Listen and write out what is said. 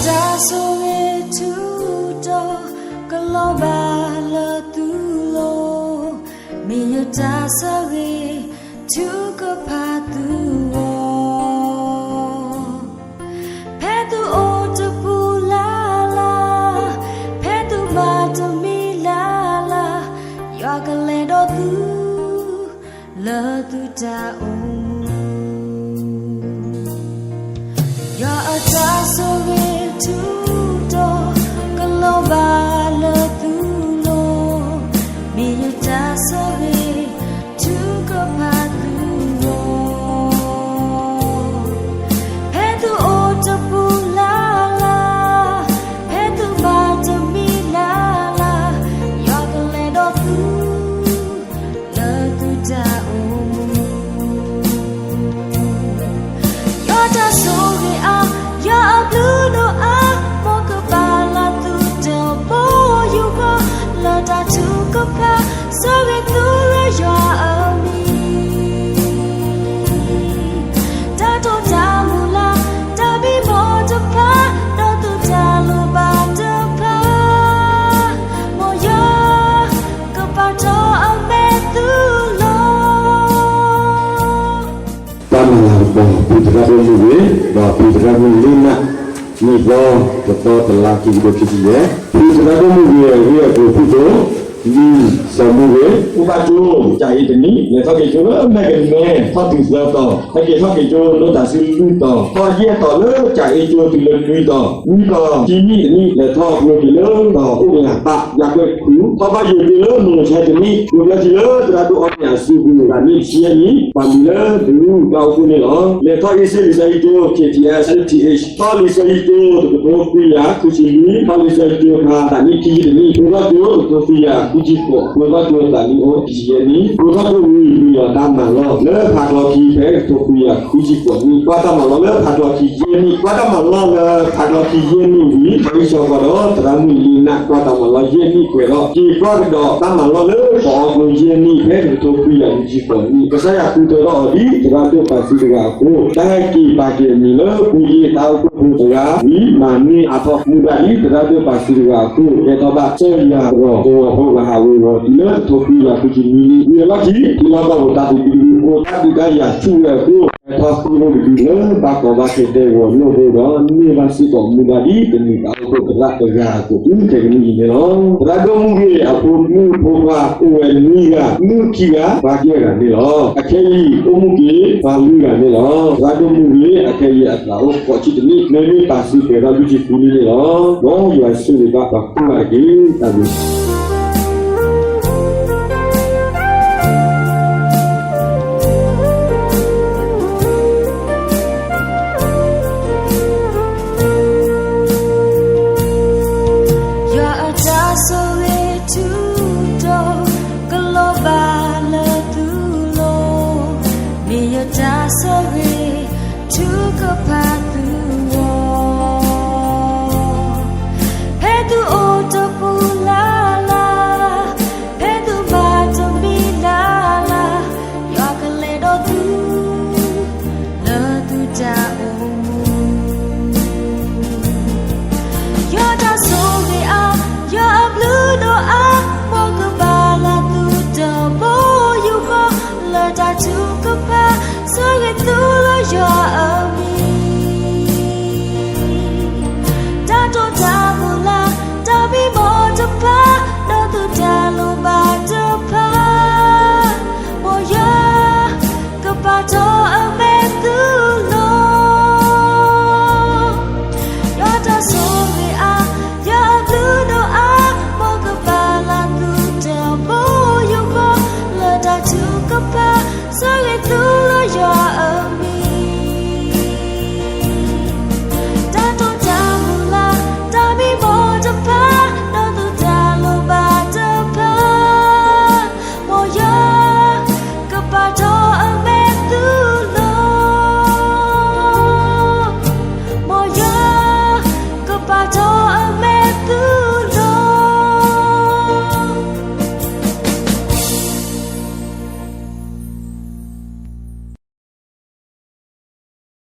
တၢ်ဆိၣ်ဂ့ၤထူတီၤ ကလီၤဘၣ်လၢသုလိၤ, မ့ၢ်ယတၢ်ဆိၣ်ဂ့ၤထူကဖးသုဂီၢ်, ဖဲသုအိၣ်တပူၤလၢ်လၢ်, ဖဲသုမၤတမံၤလၢ်လၢ်, ယွၤကလဲၤဒီးသု လၢသုတၢ်အိၣ်မူ. ယွၤအတၢ်ဆိၣ်ဂ့ၤထူတီၤ ကလီၤဘၣ်လၢသုလိၤ, မ့ၢ်ယတၢ်ဆိၣ်ဂ့ၤထူကဖးသုဂီၢ်, ဖဲသုအိၣ်တပူၤလၢ်လၢ်, ဖဲသုမၤတမံၤလၢ်လၢ်, ယွၤကလဲၤဒီးသု လၢသုတၢ်အိၣ်မူ. ယွၤတၢ်ဆိၣ်ဂ့ၤအါ, ယွၤအဘျုးဒိၣ်အါ, မ်ကဘၣ်လၢသုတဘိယူၢ်ဃီ, လၢတၢ်ထုကဖၣ် ဆိၣ်ဂ့ၤသုလၢယွၤအမံၤ, တၢ်တိာ်တၢ်မုၢ်လၢ်, တၢ်မံမီၢ်တဖၣ်, ဒီးသုတၢ်လိၣ်ဘၣ်တဖၣ်, မ်ယွၤကပာ်ထီၣ်အမဲာ်သုလီၤ. တၢ်မၤလၤကပီၤ ဖုသရၣ်ဒိၣ်မုၢ်ဂ့ၤ ဒီးဖုသရၣ်မုၣ်လ့နၢ် နံၣ်သီ တသီ တလါ ခံကထိခံဆံယဲၢ်, ဖုသရၣ်ဒိၣ်မုၢ်ဂ့ၤအဂ့ၢ်အကျိၤဖုၣ်ကိာ် လံာ်စီၤမူဂ့ၤ အိၣ်ဘၣ်ကၠိ ကၠၤအ့တနံၣ် လဲၤထီၣ်က့ၤကၠိလၢမဲၢ်ကမဲ ထီၣ်တုၤသၢတီၤ, ဟဲက့ၤထီၣ်က့ၤကၠိလၢတၢ်စုလွံၢ်တီၤ, ထီၣ်ယဲၢ်တီၤလၢကၠၤအ့ကၠိတုၤလၢနွံတီၤ, နွံတီၤ ခံနံၣ်တနံၣ် လဲၤထီၣ်ကျိက့ၤလၢတီၤအိၣ်ကလၤပၣ် ယၤကွဲၢ်ခူ, ထီၣ်ဘၣ်ယိၤက့ၤလၢမိၢ်ဆဲတနံၣ် ကျိဘျၢထံလၢသရၣ်ဒိၣ်အီၣ်မ့ၢ်အစုပူၤ တၢ်နံၣ်တဆံယဲၢ်နံၣ် ပှၤမံၤလၢဒုးတၢ်အိၣ်ဖှိၣ်န့ၣ်လီၤ. လဲၤထီၣ်အ့စ့လံာ်စီဆှံကၠိ K T S T H ထီၣ်လံာ်စီဆှံကၠိ တကထိခွံကယၤဃုဆံလွံၢ်, ထီၣ်လံာ်စီဆှံကၠိခါ တၢ်နံၣ်ခံယဲၢ်နံၣ်, ကျိထီၣ်ကၠိ တကထိခွံကယၤဃုဆံဃိး, ကျိထီၣ်ကၠိတၢ်နံၣ်အိၣ်ခံဆံယဲၢ်နံၣ်, ကျိထီၣ်ကၠိဝံၤ ပယီၤတၢ်မၤလီၢ်လၢဖးကျီခံဖဲတကထိခွံကယၤဃုဆံဃိးနံၣ်, ကွၢ်တၢ်မၤလီၢ်လၢဖးကျီခံယဲၢ်နံၣ်, ကွၢ်တၢ်မၤလီၢ်လၢဖးကျီခံယဲၢ်နံၣ်ဝံၤ ဖဲအံၤစ့ၢ်ကီးဒီး သရၣ်မုၣ်လ့နၢ် ကွၢ်တၢ်မၤလီၢ်ယဲၢ်နံၣ်ကွဲးဒီး က့ၤကွၢ်ကဒီးတၢ်မၤလီၢ်လၢပအီကျိယဲၢ်နံၣ် ဖဲတကထိခွံကယၤလွံၢ်ဆံဃိးနံၣ်, ကစၢ်ယွၤဃုထၢထီၣ်အီၤဒ်သရၣ်ဒိၣ်ပှၤစုတဂၤအဃိ, တၢ်ဟဲက့ၤပာ်က့ၤအမံၤလၢ ဖိယ့ၢ်တၢ်အိၣ်ဖှိၣ်ဖိတဂၤဝံၤ မၤန့ၢ်အါထီၣ်မူဒါဒ်သရၣ်ဒိၣ်ပှၤစုတဂၤအဃိ, ဟဲထီၣ်ဘၣ်ကစၢ်ယွၤကရၢကရိဖိ မၤဟးဂီၤဝဲအီၤတုၤလၢတကထိခွံကယၤဃုဆံနွံနံၣ်, ဝံၤအလီၢ်ခံ တုၤလီၤဘၣ်ပတၢ်သဘံၣ်သဘုၣ်အဃိ တၢ်ဒုးတၢ်ယၤဆူၣ်ဝဲအဃိ ဟဲထီၣ်ဃုာ်အိၣ်တဒုလၢဘၣ်ကီဘၣ်ခဲဒဲကဝီၤလိၣ်အဃိဒီး န့ၢ်ဘၣ်စ့ၢ်ကီးမူဒါဒ်တမ့ၢ်တၢ်အိၣ်ဖှိၣ်သရၣ်တဂၤအသိး တုၤခဲကနံၣ်အံၤန့ၣ်လီၤ. သရၣ်ဒိၣ်မုၣ်ဂ့ၤအဖိမုၣ်ဖိခွါအိၣ်ဝဲနွံဂၤ, မုၣ်ခံဂၤ ပှၤယဲၢ်ဂၤန့ၣ်လီၤ. အခဲအံၤအိၣ်မူက့ၤပှၤလွံၢ်ဂၤန့ၣ်လီၤ. သရၣ်ဒိၣ်မုၣ်ဂ့ၤ အခဲအံၤအသးအိၣ်ဃိးဆံတနံၣ်, မ့မ့ၢ်ပာ်စုကဲၤထီၣ်လွံၢ်ဆံဃုနံၣ်န့ၣ်လီၤ. မ်ယွၤဆိၣ်ဂ့ၤဘၣ်ပှၤကိးဂၤတက့ၢ်. တၢ်ဘျုး ယွၤအတၢ်ဆိၣ်ဂ့ၤထူတီၤ ကလီၤဘၣ်လၢသုလိၤ, မ့ၢ်ယတၢ်ဆိၣ်ဂ့ၤထူကဖး